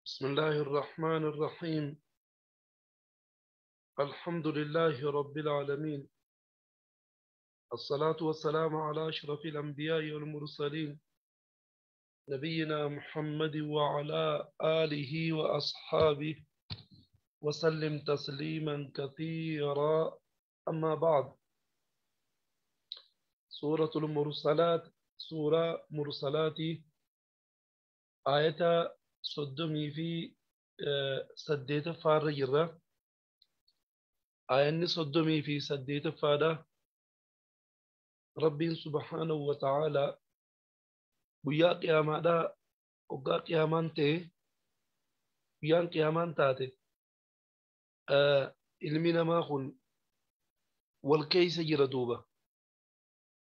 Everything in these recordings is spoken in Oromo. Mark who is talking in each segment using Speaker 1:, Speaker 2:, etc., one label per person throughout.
Speaker 1: بسم الله الرحمن الرحيم. الحمد لله رب العالمين، الصلاة والسلام على أشرف الأنبياء والمرسلين، نبينا محمد وعلى آله وأصحابه وسلم تسليما كثيرا. أما بعد، سورة المرسلات، سورة مرسلات، آية صدمي في سديت فار جرة، آية صدمي في سديت فارة. ربي سبحانه وتعالى guyyaa qiyaamaadhaa hoggaa qiyaamaan ta'e, guyyaan qiyaamaan taate, ilmi namaa kun wal keessa jira duuba.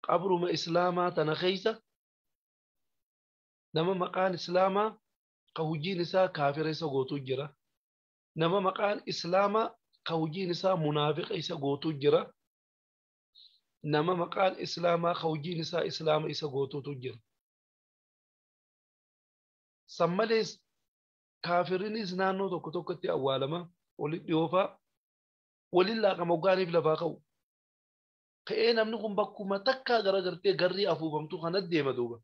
Speaker 1: Qabruma islaamaa tana keessa nama maqaan islaamaa ka hojiin isaa kaafira isa gootuu jira. Nama maqaan islaamaa ka hojiin isaa munaafiqa isa gootuu jira. Nama maqaan islaamaa ka hojiin isaa islaama isa gootuutu jira. San malees kaafirinis naannoo tokko tokkotti awwaalama, walitti dhiyoofaa, waliin laaqama hoggaaniif lafaa ka'u. Ka'ee namni kun bakkuma takkaa garagartee garrii afuufamtu kanatti deema duuba.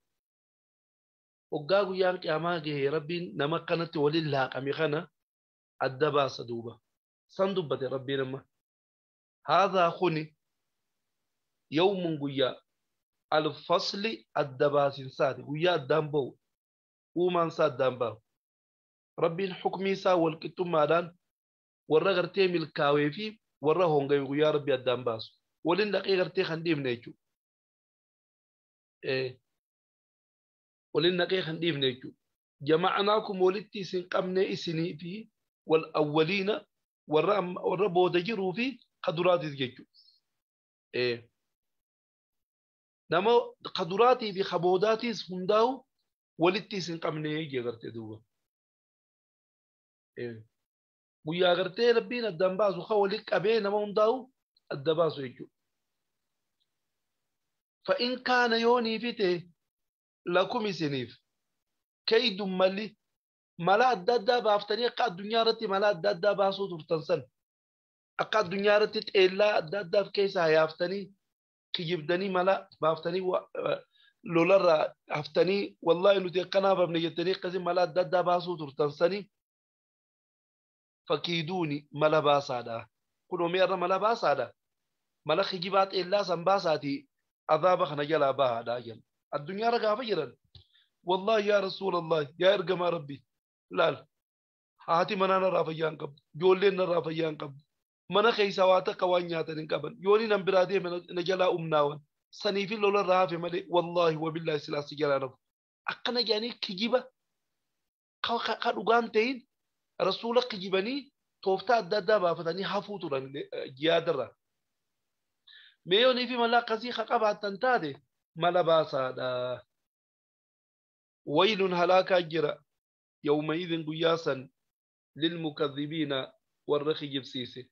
Speaker 1: Hoggaa guyyaan qiyaamaa gahee Rabbiin nama akkanatti waliin laaqame kana adda baasa duuba. San dubbate Rabbiin amma. Haadhaa kuni yawmun guyyaa alfasli adda baasinsaati. Guyyaa addaan ba'u. Uumaan isaa addaan ba'u. Rabbiin xukumii isaa wal qixxummaadhaan warra gartee milkaawee fi warra hongawe guyyaa Rabbi addaan baasu. Waliin dhaqee gartee kan dhiibne jechuudha. Waliin dhaqee kan dhiibne jechuudha. Jama'anaakum walitti isin qabne isinii fi wal awwaliina warra booda jiruu fi kaduraatis jechuudha. Nama kaduraatii fi kaboodaatiis hundaa'u walitti isin qabne jee gartee duuba. Guyyaa gartee Rabbiin addaan baasu ka walitti qabee nama hundaa'u adda baasu jechuudha. فإن كان يوني فيته لكم سنيف كيد ملي ملا أدى بافتني أقا الدنيا رتي ملا أدى باسو ترتنسن أقا الدنيا رتي تقلا أدى في كيسة هيافتني كيجبدني ملا بافتني لولا هفتني والله إنه تقنا بابني قزم ملا أدى باسو ترتنسني فكيدوني ملا باسادا كلهم يرى ملا باسادا ملا خجبات إلا سنباساتي عذاب خنجلا بها داجل الدنيا رجع فجرا. والله يا رسول الله يا إرجم ربي لا هاتي منانا رافيان قبل جولين رافيان قبل منا خيسواتا قوانيات قبل يوني نمبرادي من نجلا أمناون سنيفي لولا رافي ملي والله وبالله سلاسي جلا رب أقنا جاني كجيبة قد رسولك كجيبني توفتا الدابة فتاني حفوتو جيادرة ميوني في ملا قصي خقبة تنتادي ملا باسا ويل هلاك أجرا يومئذ قياسا للمكذبين والرخي جبسيسي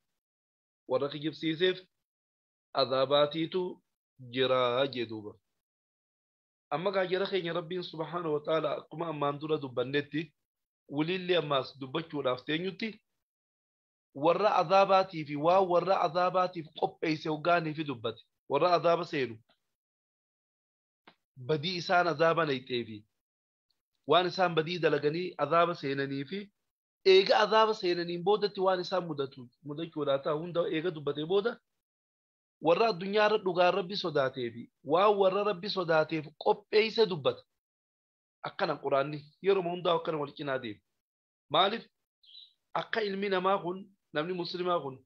Speaker 1: والرخي جبسيسي عذاباتيتو جرا جدوبا. أما كاجرا خين ربي سبحانه وتعالى كما أمان دورا دبنتي وللي أماس دبتشو رافتينيوتي warra azaabaatiif waa warra azaabaatiif qopheesse hoggaanii fi dubbate warra azaaba seenu badii isaan azaaba nayxee fi waan isaan badii dalaganii azaaba seenanii fi eega azaaba seenaniin boodatti waan isaan mudachuudhaa ta'a hunda eega dubbatee booda warra addunyaarra dhugaa rabbi sodaatee fi waan warra rabbi sodaateef qopheesse dubbata. Akkana quraanni yeroo hundaa akkana wal cinaa deema. Maaliif akka ilmi namaa kun namni muslimaa kun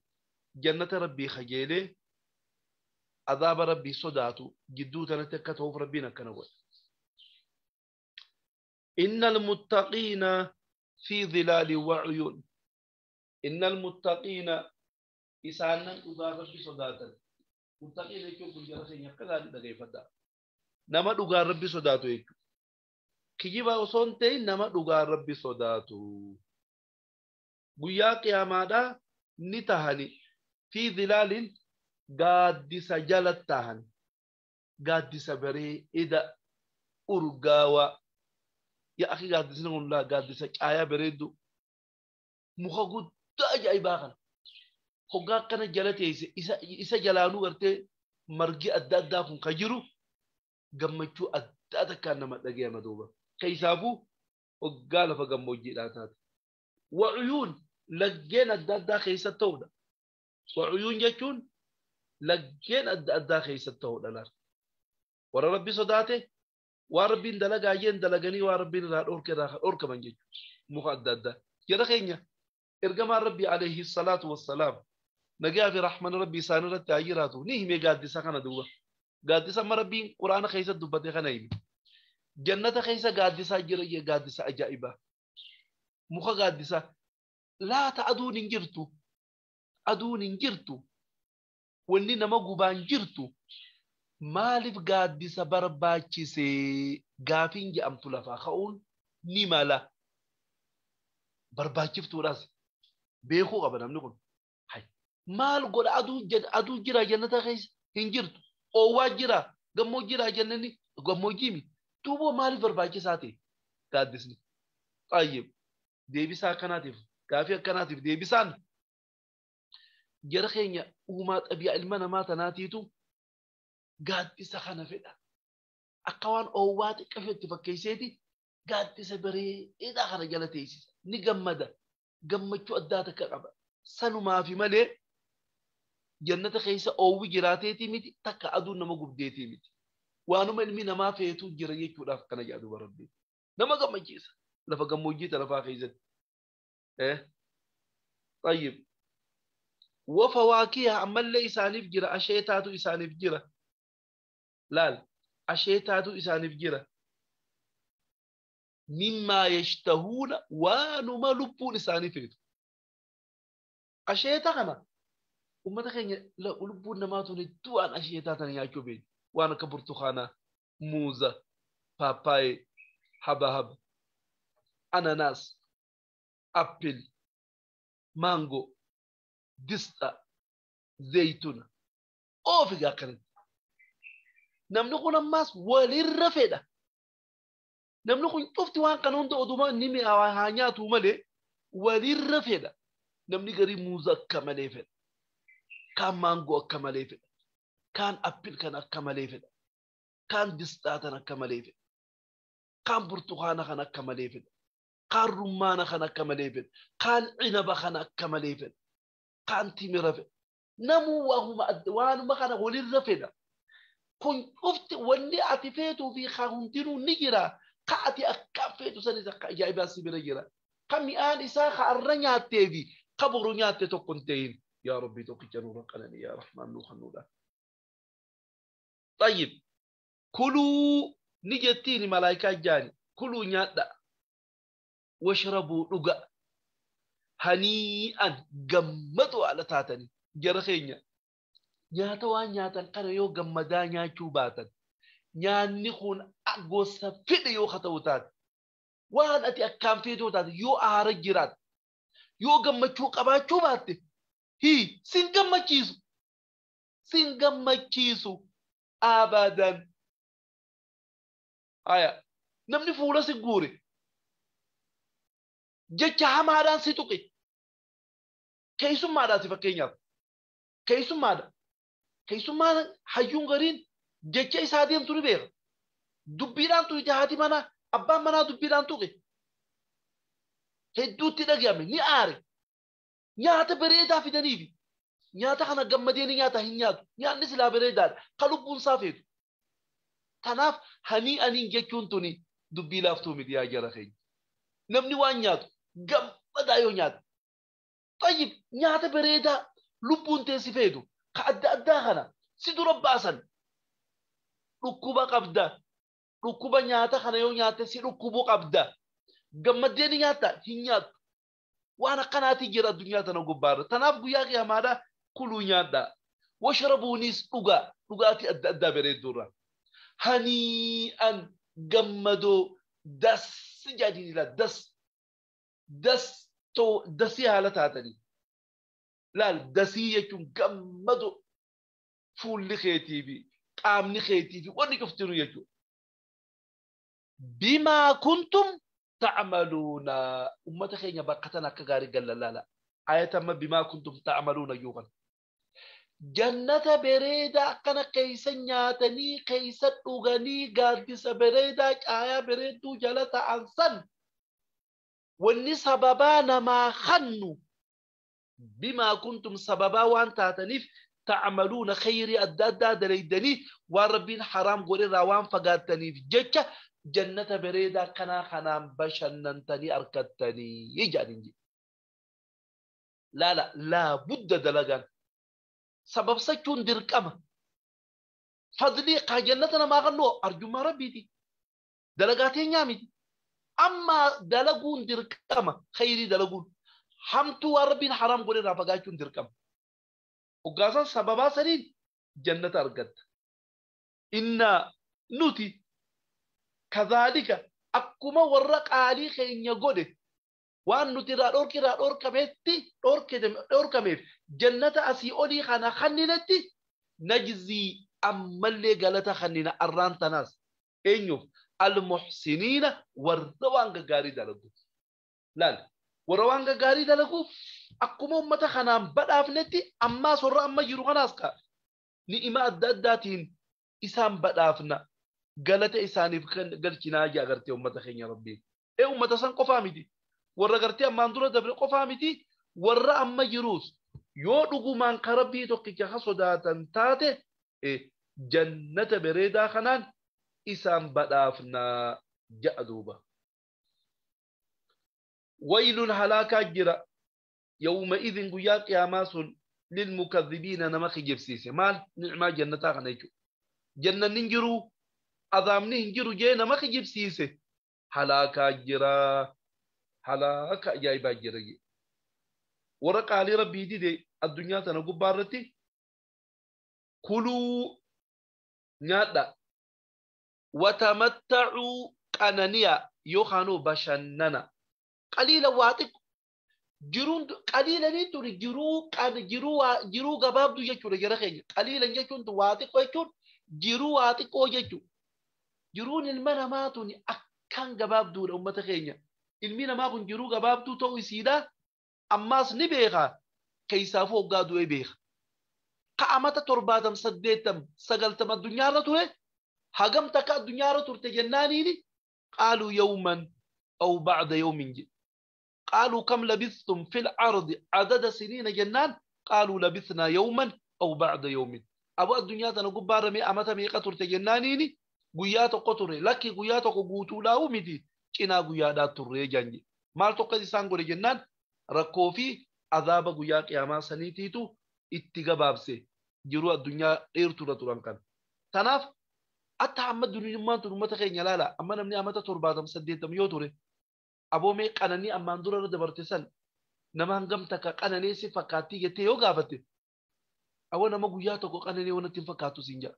Speaker 1: jannata rabbii kajeelee azaaba rabbii sodaatu jidduu tanatti akka ta'uuf rabbiin akkana godhe. Innal muttaqiina fi dhilaalin wa uyuun. Innal muttaqiina isaanan dhugaa rabbi sodaatan. Muttaqiin jechuun kun jara keenya akka gaarii dhageeffadhaa. Nama dhugaa rabbi sodaatu jechuudha. Kijiba osoo hin ta'in nama dhugaa rabbi sodaatu. Guyyaa qiyaamaadhaa ni tahani fi dhilaalin gaaddisa jala tahan gaaddisa bareeda urgaawaa Yaa akhi gaaddisni kun laa gaaddisa caayaa bareedduu muka guddaa ajaa'ibaa kana. Hoggaa akkana jala teesse isa jalaanuu gartee margi adda addaa kun ka jiru gammachuu addaa takkaan nama dhagayama duuba. Keessaafuu hoggaa lafa gammoojjiidhaa taate. Wacuyuun laggeen adda addaa keessatti ta'uudha. Wacuyuun jechuun laggeen adda addaa keessatti ta'uudha laal. Warra Rabbi sodaate waan Rabbiin dalagaa jeen dalaganii waan Rabbiin irraa dhorke irraa dhorkaman jechuudha. Muka adda addaa. Jara keenya ergamaan Rabbi alayhi salaatu wassalaam nagaa fi rahman Rabbi isaan irratti haa jiraatu ni hime gaaddisa kana duuba. Gaaddisa amma Rabbiin Quraana keessatti dubbate kana hime. Jannata keessa gaaddisaa jira jee gaaddisa ajaa'ibaa. Muka gaaddisaa laata aduun hin jirtu. Aduun hin jirtu. Wanni nama gubaan jirtu. Maaliif gaaddisa barbaachisee gaafiin jedhamtu lafaa ka'uun ni mala. Barbaachiftuudhaas beekuu qaba namni kun. Maal godha aduu jira jannata keessa hin jirtu. Oowwaa jira gammoo jira jannanni gammoojjiimi. Duuba maaliif barbaachisaa ta'e gaaddisni? Xayyib deebisaa akkanaatiif gaafii akkanaatiif deebisaan jara keenya uumaa xabiyaa ilma namaa tanaatiitu gaaddisa kana fedha. Akka waan oowwaa xiqqaa itti fakkeesseeti gaaddisa bareedaa kana jala teessisa. Ni gammada. Gammachuu addaa takka qaba. Sanumaafi malee jannata keessa oowwi jiraateetii miti takka aduun nama gubdeetii miti. Waanuma ilmi namaa feetu jira jechuudhaaf kana jedha duuba Rabbi. Nama gammachiisa. Lafa gammoojjii lafaa keessatti. Tayyib. Wafawaakiha ammallee isaaniif jira asheetaatu isaaniif jira. Laal asheetaatu isaaniif jira. Mimmaa yashtahuuna waanuma lubbuun isaanii feetu. Asheeta kana ummata keenya lubbuun namaa tun hedduu waan asheetaa tana nyaachuu beekti. Waan akka burtukaanaa, muuza, paappaayee, habahaba, ananaas, appil, maangoo, disxa, zayituna. Oofigaa akkanatti. Namni kun ammaas walirra fedha. Namni kun cufti waan kana hunda oduma inni mi'aawaa haa nyaatu malee walirra fedha. Namni garii muuza akka malee fedha. Kaan maangoo akka malee fedha. Kaan appil kan akka malee fedha. Kaan disxaa kan akka malee fedha. Kaan burtukaana kan akka malee fedha. Kaan rummaana kan akka malee fedha. Kaan cinaba kan akka malee fedha. Kaan timira fedha. Namuu waanuma kana walirra fedha. Kun cufti wanni ati feetuu fi kaan hundinuu ni jira. Ka ati akka feetu sanis akka ajaa'ibaa si bira jira. Ka mi'aan isaa ka arra nyaattee fi ka boru nyaatte tokko hin ta'in. Yaa Rabbi tokkicha nuura qananii yaa Rahmaan nuu kennuudha. Tayyib. Kuluu ni jettiin malaayikaa jaani. Kuluu nyaadha. Washrabuu dhuga. Hanii'an gammadoo ala taatanii jara keenya. Nyaata waan nyaatan kana yoo gammadaa nyaachuu baatan nyaanni kun gosa fedhe yoo haa ta'u taate waan ati akkaan feetoo taate yoo aara jiraate yoo gammachuu qabaachuu baatte hii sin gammachiisu sin gammachiisu abadan. Haya namni fuula si guure jecha hamaadhaan si tuqe keessummaadhaati fakkeenyaaf keessummaadha. Keessummaan hayyuun gariin jecha isaa deemtu ni beeka. Dubbiidhaan tuqe haati manaa abbaan manaa dubbiidhaan tuqe. Hedduutti dhagahame ni aare. Nyaata bareedaa fidaniifi nyaata kana gammadee ni nyaata hin nyaatu. Nyaanni silaa bareedaadha. Ka lubbuun isaa feetu. Kanaaf hanii aniin jechuun tuni dubbii laaftuu miti yaa jara keenya. Namni waan nyaatu gammadaa yoo nyaata. Tayyib nyaata bareedaa lubbuun teessi feetu. Ka adda addaa kana si dura baasan dhukkuba qabda. Dhukkuba nyaata kana yoo nyaatte si dhukkubuu qabda. Gammaddee ni nyaatta hin nyaattu. Waan akkanaati jira addunyaa tana gubbaarra. Tanaaf guyyaa qiyaamaadha kuluu nyaadha. Washrabuunis dhugaa dhugaatii adda addaa bareedduurra. Hanii'an gammadoo das jedhanii das das dasii haala taatanii. Laal dasii jechuun gammadoo fuulli keetii fi qaamni keetii fi wanni cuftinu jechuudha. Bimaa kuntum تعملون أمة خينيا بقتنا كغاري قال لا لا آية ما بما كنتم تعملون يوغن جنة بريدة كان كيسا نياتني كيسا أغني قادس بريدة آية بريدو جلتا أنسان واني سببانا ما خنو بما كنتم سببا وان تاتنيف تعملون خيري أدادا دريدني وربين حرام قولي روان فقاتني في جتة جنة بريدة كنا خنام بشننتني أركتني يجاني لا لا لا بد دلقان سبب سكون دركما فضلي قا جنتنا ما غنو أرجو ما ربي دي دلقاتين يامي أما دلقون دركما خيري دلقون حمتو وربين حرام قولي رافقاتون دركما وقاسا سببا سنين جنة أرقد إن نوتي كذلك أكما ورق علي خين يقوله وأن نوتي رأورك رأورك ميتي أورك ميف جنة أسي أولي خانا خنينتي نجزي أمالي قالتا خنينا أران تناس إنيوف المحسنين وروان غاري دلقو لا وروان غاري دلقو أكما أمتا خنان بدافنتي أما سرى أما جيرو خناسكا نئما أداداتين إسان بدافنا قالت إساني قالتنا جا غرتي أمتا خين يا ربي إيه أمتا سان قفامتي ورا غرتي أما اندورا دبر قفامتي ورا أما جيروس يو دغومان كربي توكي خصوداتن تاتي إيه جنة بريدا خنان إسان بدافنا جأدوبا ويل هلاكا جرا يومئذ قيا قياما للمكذبين نما خجبسيس مال نعمة جنة خنيجو جنة ننجرو عذاب ننجرو جي نما خجبسيس هلاكا جرا هلاكا جايبا جرا ورق علي ربي دي, دي الدنيا تنقب بارتي كلوا نيادا وتمتعوا قنانيا يوخانو بشننا قليلا واتق جرون قليلا نيتوري جرو قان جرو جرو غبابدو جچو جرا خين قليلا جچون تو واتق وچون جرو واتق او جچو جرون المناماتوني اكان غبابدو امته خين المنا ما كون جرو غبابدو تو سيدا اماس ني بيخا كيسافو غادو بيخ قامت ترباتم سديتم سغلتم الدنيا رتوه هاغم تكا الدنيا رتورت جنانيني قالوا يوما أو بعد يوم جي. قالوا كم لبثتم في الأرض عدد سنين جنان قالوا لبثنا يوما أو بعد يوم أبو الدنيا تنقب بارمي أمتا ميقا ترت جنانيني قياتو قطري لكي قياتو قوتو لاو مدي كنا قيادا تري جنجي مال تقضي سانقوري جنان ركو في عذاب قيا قياما سنيتيتو اتقبابسي جرو الدنيا إيرتو لتران كان تناف حتى أما الدنيا ما تنو متخين لا لا أما نمني أما ترباتم سديتم يوتوري أبو مي قناني أما اندورا دبرتسن نما هنغم تكا قناني سي فكاتي يتي يو غافتي أو نما غيا توكو قناني ونتي فكاتو سينجا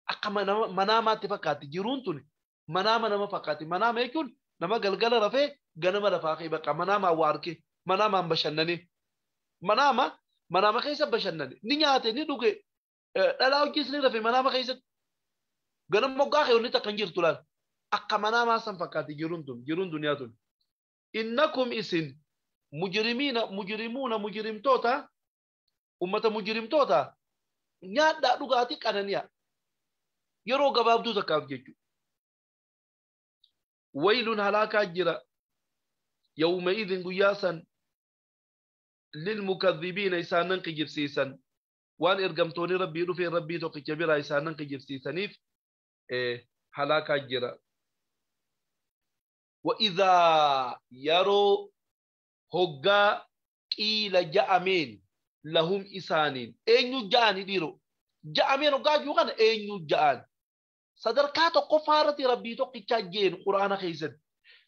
Speaker 1: أكما مناما تفكاتي جيرون توني مناما نما فكاتي مناما يكون نما غلغل رفي غنما رفاقي بقى مناما واركي مناما بشنني مناما مناما كيسا بشنني نياتي ني دوغي دلاو جيس ني رفي مناما كيسا غنم موقع وني تكنجير تولال akka manaamaa san fakkaati jiruun tun jiruun duniyaa tun innakum isin mujrimiina mujrimuuna mujrimtoota ummata mujrimtoota nyaadhaa dhugaatii qananiya yeroo gabaabduu takkaaf jechu waylun halaakaa jira yawmaidin guyyaa san lilmukadhibiina isaanan kijibsiisan waan ergamtoonni rabbii dhufeen rabbii tokkicha biraa isaanan kijibsiisaniif halaakaa jira وإذا يروا هجا قيل جأمين لهم إسانين أين جاني ديرو جأمين هجا جوغان أين جان صدركات قفارة ربي توقي تاجين قرآن خيزن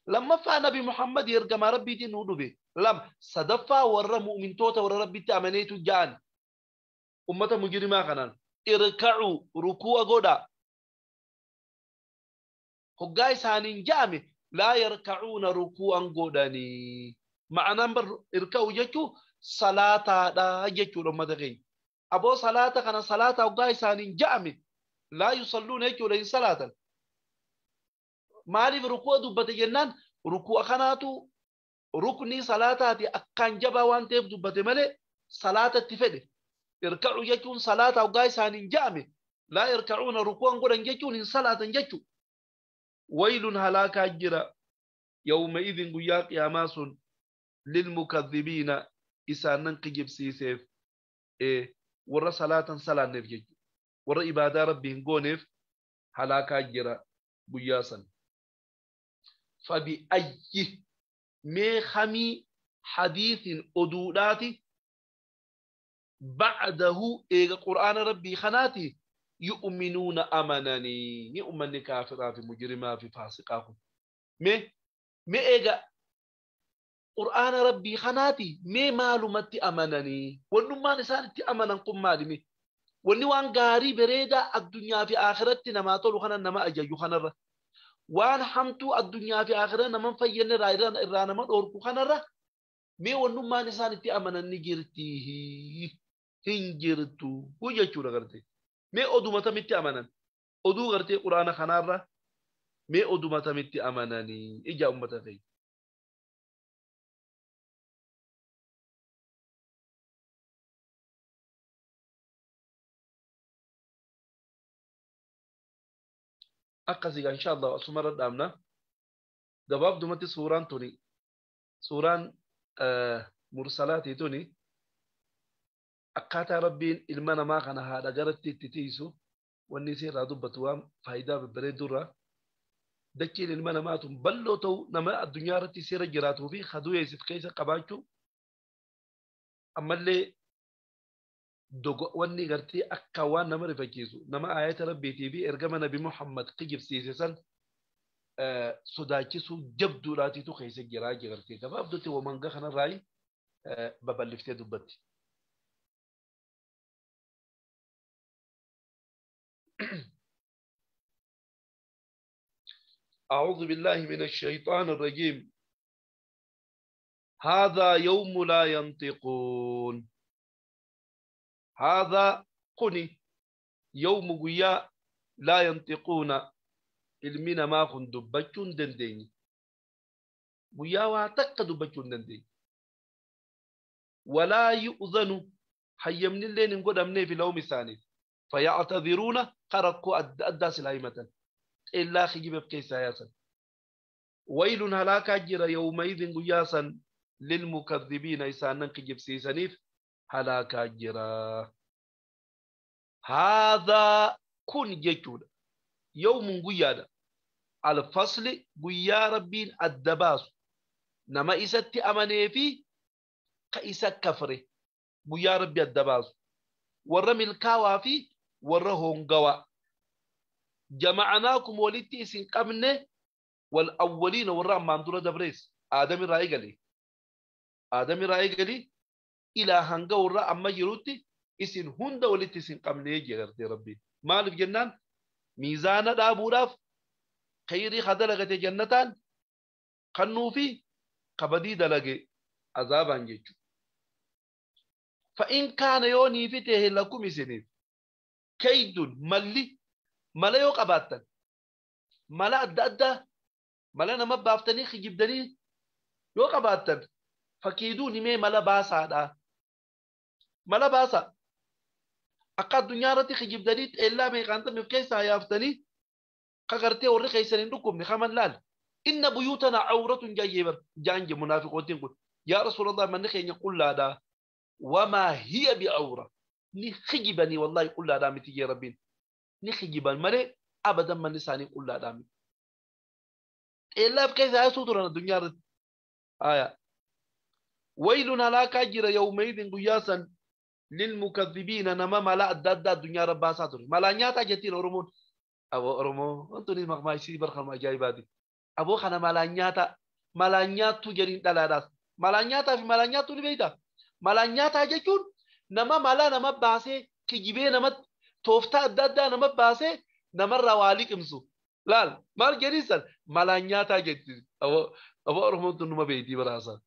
Speaker 1: لما فا نبي محمد يرجم ربي تنودو به لم صدفا ور مؤمن توتا ور ربي تأمنيتو جان أمة مجرمة خنان اركعوا ركوع غدا هجا إسانين جامي لا يركعون ركوعا غداني معنى بر اركعوا جچو صلاة دا جچو لما دغي ابو صلاة كان صلاة وغاي سانين جامي لا يصلون يجو لين صلاة Maaliif rukuu dubbate jennaan rukuu kanaatu ruknii salaataati akkaan jabaa waan ta'eef dubbate malee salaatatti fedhe. Irka'u jechuun salaata hoggaa isaaniin ja'ame laa irka'uuna rukuun godhan jechuun hin salaatan jechuu. Waylun halaakaa jira yawma idin guyyaa qiyaamaa sun lilmukadhibiina isaanan kijibsiiseef warra salaatan salaanneef jechuudha. Warra ibaadaa rabbii hin gooneef halaakaa jira guyyaa san. Fabi'ayyi mee hamii hadiisin oduudhaati ba'dahu eega qur'aana rabbii kanaati yu'minuuna amananii ni ummanni kaafiraa fi mujrimaa fi faasiqaa kun. Mee eega qur'aana rabbii kanaati mee maalumatti amananii wannummaan isaan itti amanan kun maali mee? Wanni waan gaarii bareedaa addunyaa fi akhiratti namaa tolu kana nama ajaju kanarra waan hamtuu addunyaa fi akhira nama fayyadne irraa nama dhoorku kanarra mee wannummaan isaan itti amanan ni jirti hin jirtu jechuudha gartee. Mee oduma tamitti amanan oduu gartee quraana kanarra mee oduma tamitti amananii ija ummata ta'e. Akkasii insha Allah asumarra dhaabna. Gabaabdumatti suuraan tuni suuraan mursalaatii tuni akkaataa rabbiin ilma namaa kana haadha garatti itti tiisu wanni isii irraa dubbatu waan faayidaa babbareedduu irraa dachiin ilma namaa tun bal'oo ta'u nama addunyaa irratti seera jiraatuu fi haduu eessif keessa qabaachuu ammallee wanni gartee akka waan nama rifachiisu nama aayata rabbiitii fi ergama nabi Muhammad kijibsiise san sodaachisuu jabduudhaatiitu keessa jiraa gartee gabaabdutti wamanga kanarraa babal'iftee dubbatti. أعوذ بالله من الشيطان الرجيم. هذا يوم لا ينطقون. هذا قني يوم قيا لا ينطقون ilmi namaa kun dubbachuu hin dandeenye. Guyyaa waa takka dubbachuu hin dandeenye. Walaa yu'zanu hayyamni illeen hin godhamneef lahum isaaniif. Fayactadiruuna karakkoo adda addaa silaa himatan. Xeellaa kijibeef keessaa yaasan. Waylun halaakaa jira yawmaidin guyyaa san lilmukadhibiina isaanan kijibsiisaniif halaakaa jira. Haadhaa kun jechuudha. Yawmun guyyaadha. Alfasli guyyaa rabbiin adda baasu. Nama isatti amanee fi ka isa kafre guyyaa rabbi adda baasu. Warra milkaawaa fi warra hongawaa. Jama'anaakum walitti isin qabne wal awwaliina warra ammaan dura dabrees. Aadam irraa eegalee. Aadam irraa eegalee ilaa hanga warra amma jirutti isin hunda walitti isin qabnee jira rabbiin. Maaliif jennaan miizaana dhaabuudhaaf khayrii ka dalagate jannataan kannuu fi kabadii dalage azaabaan jechuudha. Fa'in kaana yoo niifi ta'e lakum isiniif kaydun malli mala yoo qabaattan mala adda addaa mala nama baaftanii kijibdanii yoo qabaattan fakiiduun himee mala baasaadha. Mala baasaa. Akka addunyaa irratti kijibdanii xeellaa meeqaan of keessaa yaaftanii ka gartee warri keessan hin dhukkubne kaman laal. Inna buyuutana awratun jaayyee bar jaanje munaafiqootiin kun. Yaa Rasuulallah manni keenya qullaadha. Wamaa hiya bi'awra. Ni kijibanii wallaahi qullaadhaa miti jee rabbiin. Ni kijiban malee abadan manni isaanii qullaadhaa miti. Xeellaa of keessaa yaasuu turan addunyaa irratti. Aayaa. Waylun halaakaa jira yawmaidin guyyaa san lilmukadhibiina nama mala adda addaa addunyaa rabbaasaa ture. Malaa nyaataa jettiin Oromoon. Aboo Oromoo wantoonni maqmaa isii barkama ajaa'ibaati. Aboo kana malaa nyaataa malaa nyaattuu jedhiin dhalaadhaas. Malaa nyaataa fi malaa nyaattuu ni beektaa? Malaa nyaataa jechuun nama malaa nama baasee kijibee namatti tooftaa adda addaa nama baasee namarraa waa liqimsu. Laal maal jedhiin san malaa nyaataa jetti. Aboo Oromoon tun numa beektii baraasaa.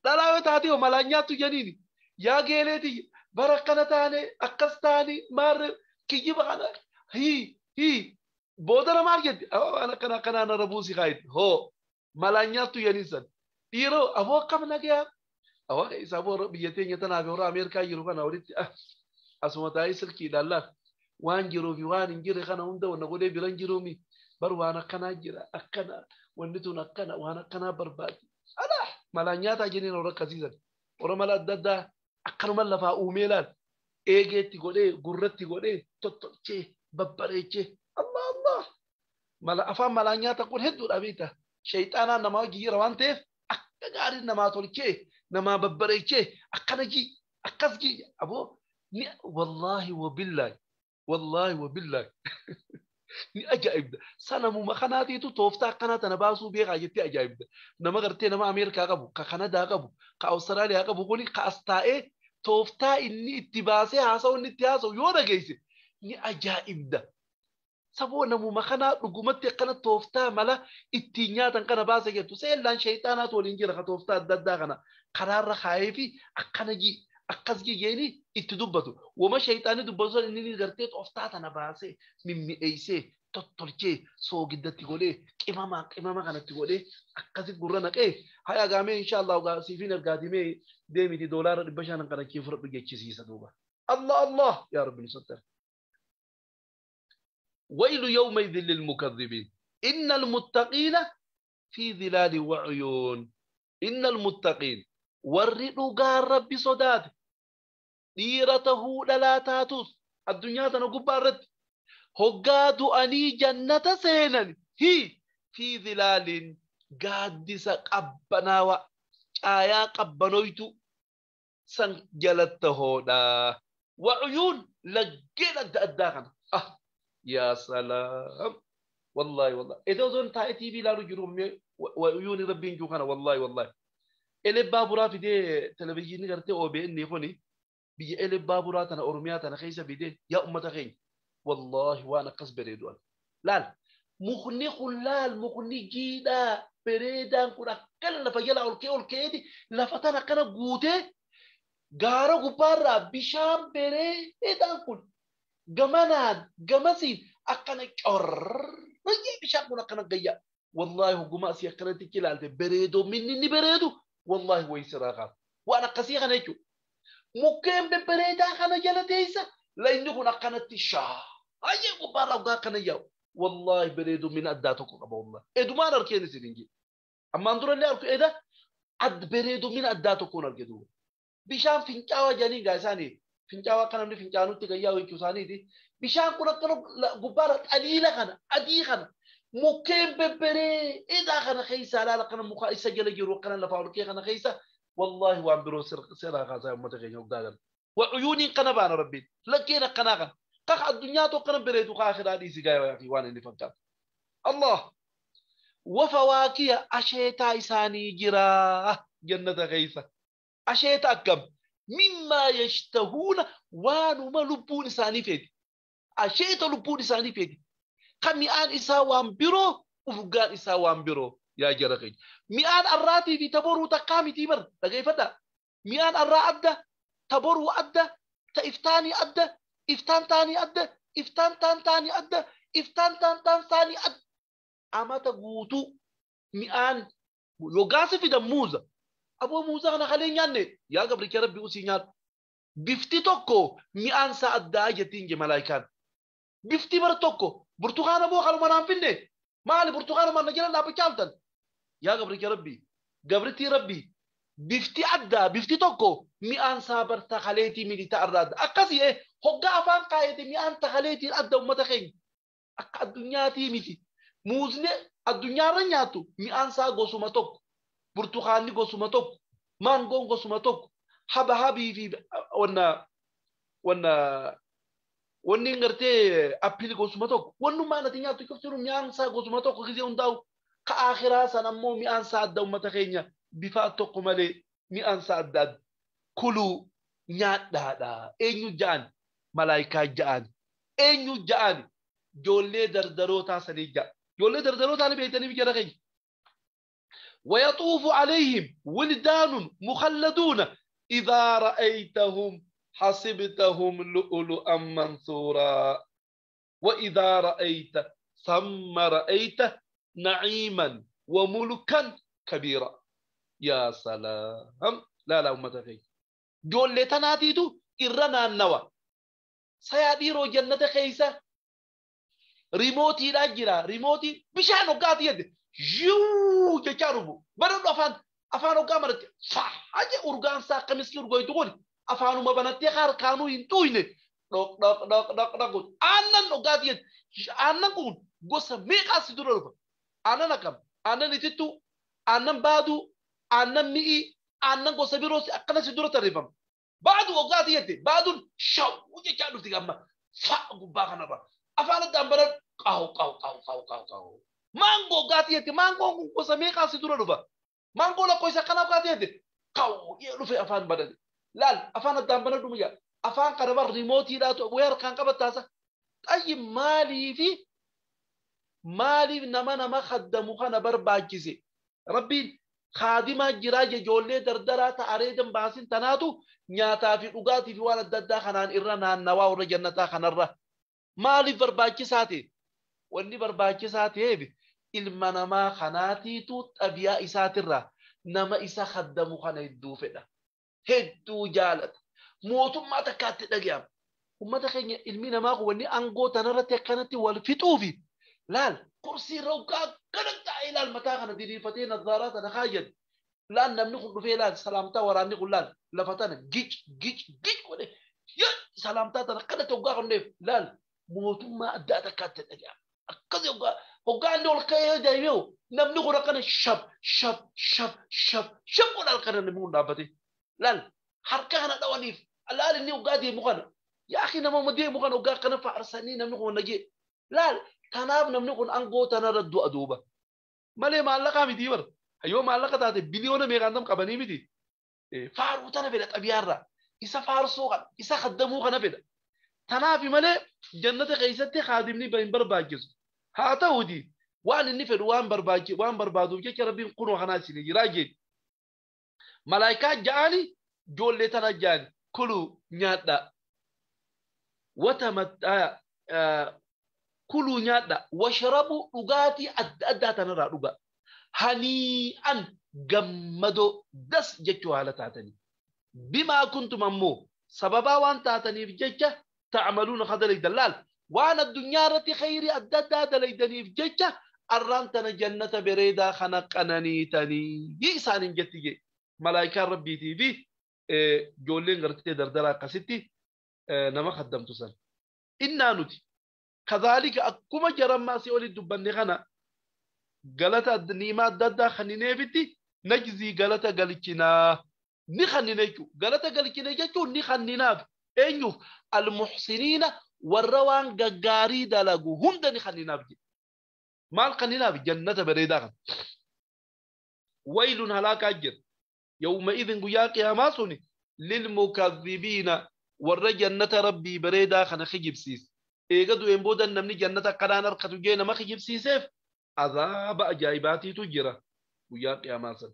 Speaker 1: Dhalaa yoo taate hoo malaa nyaattu jedhiini. Yaa geeleeti bara akkana taane akkas taane maarre kijiba kana hii hii Booda maal jetti? Waan akkana akkanaa narra buusi kaayit. Hoo malaan nyaattu yaniisan. Dhiiroo aboo akkam nagayaa? Awaa isaa boo biyya teenya tanaaf warra Ameerikaa jiru kana walitti asuma taa'ee silkiidhaan laal. Waan jiruu fi waan hin jirre kana hunda wanna godhee biran jiruumi. Bar waan akkanaa jira akkana wanni tun akkana waan akkanaa barbaadi. Alaa malaan nyaataa jenneen warra akkasiisan. Warra mala adda addaa akkanuma lafaa uumee laal. Eegeetti godhee gurratti godhee tottolchee babbareechee. Allah Allah. Mala afaan malaan nyaata kun hedduudha beektaa. Shayxaanaan namaa hojii jira waan ta'eef akka gaariin namaa tolchee namaa babbareechee akkana jii akkas jii aboo ni wallaahi wabillaahi wallaahi wabillaahi ni ajaa'ibda. Sanamuma kanaatiitu tooftaa akkanaa tana baasuu beekaa jettee ajaa'ibda. Nama gartee nama Ameerikaa qabu, ka Kanadaa qabu, ka Awustiraaliyaa qabu kuni ka as taa'ee tooftaa inni itti baasee haasa'u inni itti haasa'u yoo dhageesse ni ajaa'ibda. Saboo namuma kanaa dhugumatti akkana tooftaa mala ittiin nyaatan kana baase jettu seellaan shayxaanaatu waliin jira ka tooftaa adda addaa kana karaarra kaayee fi akkana jii akkas jii jeeni itti dubbatu. Wama shayxaanni dubbatu san inni gartee tooftaa tana baasee mimmi'eessee tottolchee soogiddatti godhee qimama qimama kanatti godhee akkasi gurra naqee haya gaamee inshaallah siifin ergaatimee deemiti $500 kana kee fudhadhu jechisiisa duuba. Allah Allah yaa Rabbi nu sattar. ويل يومئذ للمكذبين إن المتقين في ظلال وعيون إن المتقين وردوا ربي صداد ديرته لا تاتوس الدنيا تنقب هقاد أني جنة سينا هي في ظلال قادس قبنا آيا قبنويتو سنجلته دا وعيون لقينا الداخل يا سلام والله والله إذا زون تاي تي في لارو جروم وعيون ربي جوخنا والله والله إلي بابورا في دي تلفزيون قرتي أو بي إني خوني بي إلي بابورا تنا أورميا تنا خيسة بيدي يا أمة خين والله وأنا قص بريدوان لال مخني خلال مخني جيدا بريدان كنا كل لفجلا أولكي أولكي دي لفتنا كنا جوته غارو غبارة بشام بريدان كن جمانان جماسين أكنا شر بشام كنا كنا جيا والله هجوم أسيا كنا تكيل بريدو مني بريدو والله ويسراغا وأنا قصير أنا جو ممكن ببريدا خنا جلتيسا لأنه كنا كنا تشا أيه غبارة وغا كنا ياو والله بريدو من أداتك أبو الله إدو ما نركين سيرنجي أما أندور اللي أركو إذا أد بريدو من أداتك كنا الجدو بشام فينكاوا جاني غاساني فينكاوا كنا من فينكانو تجايا ويكوساني دي بشام كنا كنا غبارة قليلة كنا أدي كنا ممكن ببري إذا كنا خيسة لا كنا مخا يسجل جرو كنا لفاول كي كنا خيسة والله وعم برو سر غازا متغير وقدر وعيوني كنا بان ربي لكن كنا قاع الدنيا تو كنا بريدو آخر هذه سجايا يا أخي وانا اللي فكرت الله وفواكه أشيتا إساني جرا جنة غيثة أشيتا كم مما يشتهون وانما لبون إساني فيد أشيتا لبون إساني فيد كمئان إسا وامبرو وفقان إسا وامبرو يا جرقي مئان الراتي في تبرو تقامي تيمر لقي فدا مئان الرا أدى تبرو أدى تإفتاني أدى إفتان تاني أدى إفتان تان تاني أدى إفتان تان تان تاني أدى أما تقوتو مئان يوغاسي في دموزة أبو موزة أنا خليني يعني يا قبل كربي أسينيات بفتي توكو مئان سأدى جتين جمالايكان بفتي برتوكو برتقال أبو خلو ما نعرفني ما لي برتقال ما نجينا لا بكالتن يا قبرك يا ربي قبرتي ربي بفتي أدى بفتي توكو مئان صابر تخليتي ملي تأراد أقصي إيه هقا أفان قايتي مئان تخليتي أدى ومتخين أق الدنيا تيمتي موزنة الدنيا رنياتو مئان سا غوسوما توك برتقالي غوسوما توك مانغو غوسوما توك حبا حبي في ونا ونا wanni ngartee appili gosuma tokko wannummaa nati nyaattu cuftiru mi'aan isaa gosuma tokko gisee hundaa'u ka akhiraa san ammoo mi'aan isaa adda ummata keenya bifa tokko malee mi'aan isaa adda adda kuluu nyaadhaadha eenyu ja'an malaayikaa ja'an eenyu ja'an ijoollee dardarootaa sanii ja'a ijoollee dardarootaa ni beektanii jara keenya ويطوف عليهم ولدان مخلدون إذا رأيتهم حسبتهم لؤلؤا منثورا وإذا رأيت Thamma ra'ayta na'iiman wa mulkan kabiira. Yaa salaam. Laalaa uummata keenya. Ijoollee tanaatiitu irra naannawa. Sayaa dhiiroo jannata keessa riimootiidhaan jira. Riimootii bishaan hoggaati jedhe. Yuu jechaa dhufu. Baradhu afaan hoggaa maratti. Faaje urgaan isaa akkamitti urgoitu kun afaanuma banattee harkaanuu hin xuuyne. Dhok dhok dhok dhok dhok. Aannan hoggaati jedhe. Aannan kun gosa meeqaa si dura dhufa. Aannan akkam? Aannan itittuu, aannan baaduu, aannan mi'ii, aannan gosa biroos akkana si dura tarreeffama. Baaduu hoggaati jette baaduun shawuu jechaa dhufti gamma fa'a gubbaa kanarra. Afaan addaan baran qahu qahu qahu qahu qahu qahu. Maangoo hoggaati jette maangoon kun gosa meeqaa si dura dhufa. Maangoo lakkoofsa akkana hoggaati jette qahu dhufe afaan badane. Laal afaan addaan baran dhumu jaa. Afaan kana bar riimootiidhaatu wayii harkaan qabattaasa. Xayyi maaliifi maaliif nama khaddamu kana barbaachise? Rabbiin kaadimaa jiraa ijoollee dardaraa ta'aree dambaasin tanaatu nyaataa fi dhugaatii fi waan adda addaa kanaan irra naannawaa warra jannataa kanarra. Maaliif barbaachisaa ta'e? Wanni barbaachisaa ta'eef ilma namaa kanaatiitu xabiyaa isaatirraa nama isa khaddamu kana hedduu fedha. Hedduu jaalata. Mootummaa takkaatti dhaga'ama. Uummata keenya ilmi namaa kun wanni aangoo tanarratti akkanatti wal fixuufi laal kursii irra hoggaa akkana taa'ee laal mataa kana diriirfatee nazaaraa tana kaayyate. Laal namni kun dhufee laal salaamtaa waraanni kun laal lafa tana gic gic gic godhe salaamtaa tana akkanatti hoggaa kan dheef laal mootummaa addaa takkaatti dhaga'ama. Akkasii hoggaa inni ol ka'ee deemee namni kun akkana shab shab shab shab shab godha halkan namni kun dhaabbate. Laal harka kana dhawaniif laal inni hoggaa deemu kana. Yaa akhi nama deemu kana hoggaa akkana faarsanii namni kun nagee. Laal tanaaf namni kun aangoo tanarra du'a duuba. Malee maallaqaa miti bara. Yoo maallaqa taate biliyoona meeqaan tam qabanii miti. Faaruu tana fedha xabiyaarraa. Isa faarsuu kana, isa khaddamuu kana fedha. Tanaaf malee jannata keessatti khaadimni hin barbaachisu. Haa ta'uuti waan inni fedhu waan barbaaduuf jecha Rabbiin kunoo kanaa isin jiraa jee. Malaayikaa ja'ani ijoollee tana ja'ani kuluu nyaadhaa. Watamattaa kuluu nyaadhaa. Washrabu dhugaatii adda addaa tanarraa dhugaa. Hanii'an gammadoo das jechuu haala taatanii. Bimaa kuntum ammoo sababaa waan taataniif jecha ta'amaluuna kadalaydan laal. Waan addunyaa irratti khayrii adda addaa dalaydaniif jecha arraan tana jannata bareedaa kana qananiitanii isaaniin jetti jee. Malaayikaan rabbiitii fi ijoolleen gartee dardaraa akkasitti nama khaddamtu san. Innaa nuti kadhaalika akkuma jarammaa si olitti dubbanne kana galata niimaa adda addaa kannineefitti najzii galata galchinaa ni kannine jechuudha. Galata galchine jechuun ni kanninaaf eenyuuf almuhsiniina warra waan gaggaarii dalagu hunda ni kanninaaf jedhe. Maal kanninaaf? Jannata bareedaa kana. Waylun halaakaa jira. Yawma idin guyyaa qiyaamaa suni lilmukadhibiina warra jannata rabbii bareedaa kana kijibsiise. Eega du'een booda namni jannata akkanaan harkatu jee nama kijibsiiseef azaaba ajaa'ibaatiitu jira guyyaa qiyaamaa sana.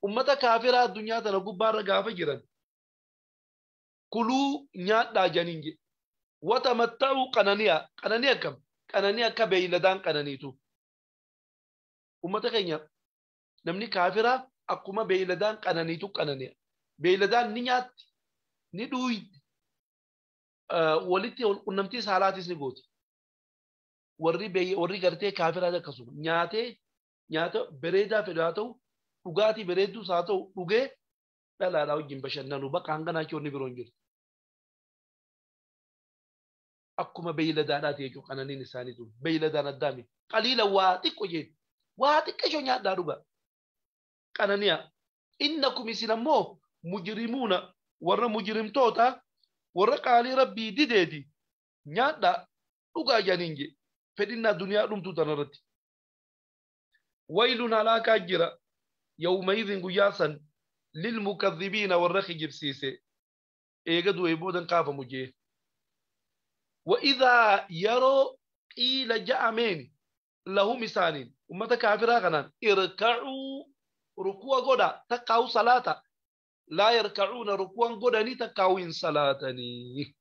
Speaker 1: Ummata kaafiraa addunyaa tana gubbaarra gaafa jiran kuluu nyaadhaa janiin jedhe. Watamatta'uu qanani'a. Qananii akkam? Qananii akka beeyladaan qananiitu. Ummata keenya namni kaafiraa akkuma beeyladaan qananiitu qanani'a. Beeyladaan ni nyaatti, ni dhuuydi, walitti qunnamtii saalaatis ni gooti. Warri gartee kaafiraa akkasuma nyaatee nyaata bareedaa fedhu haa ta'u dhugaatii bareedduus haa ta'u dhugee dhalaadhaa wajjin bashannanu bakka hanganaa choonni biroo hin jiru. Akkuma beeyladaadhaati jechuudha qananiin isaanii tun beeyladaan addaa miti. Qaliila waa xiqqo jeen waa xiqqishoo nyaadhaa dhugaa. Qanani'a innakum isin ammoo mujrimuuna warra mujrimtoota warra qaalii rabbii dideeti nyaadhaa dhugaa janiin jee fedhinnaa duniyaa dhumtuu tanarratti. Waylun halaakaa jira yawma idin guyyaa san lilmukadhibiina warra kijibsiise eega du'ee boodan kaafamu jee. وإذا يروا قيل جأمين لهم إسانين أمة كافرة كنان اركعوا ركوع غدا تقاو صلاة لا يركعون ركوعا غدا تقاو صلاتني.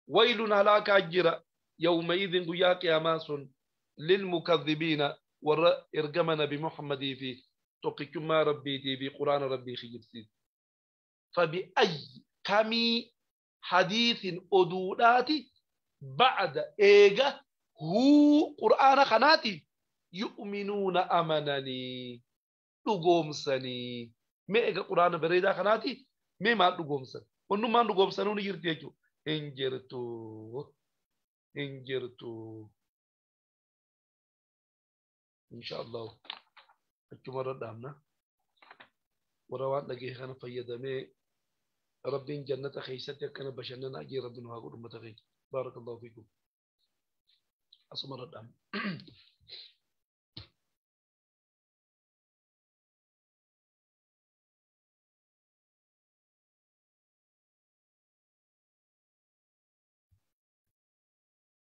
Speaker 1: ويل هلاك أجرا Yawma idin guyyaa qiyaamaa sun lilmukadhibiina warra ergama Nabi Muhammadii fi tokkichummaa Rabbiitii fi Quraana Rabbii kijibsiise. Fabi'ayyi kamii hadiisin oduudhaati ba'da eega huu Qur'aana kanaati yu'minuuna amananii dhugoomsanii. Mee eega Qur'aana bareedaa kanaati mee maal dhugoomsan? Wannummaan dhugoomsanuu ni jirti jechuudha. Hin jirtu. Hin jirtu. Insha Allah. Achumarra dhaabna. Warra waan dhagee kana fayyadamee Rabbiin jannata keessatti akkana bashannana ajee Rabbiin haa godhu ummata keenya. Baarakallahu fiikum. Asumarra dhaabna.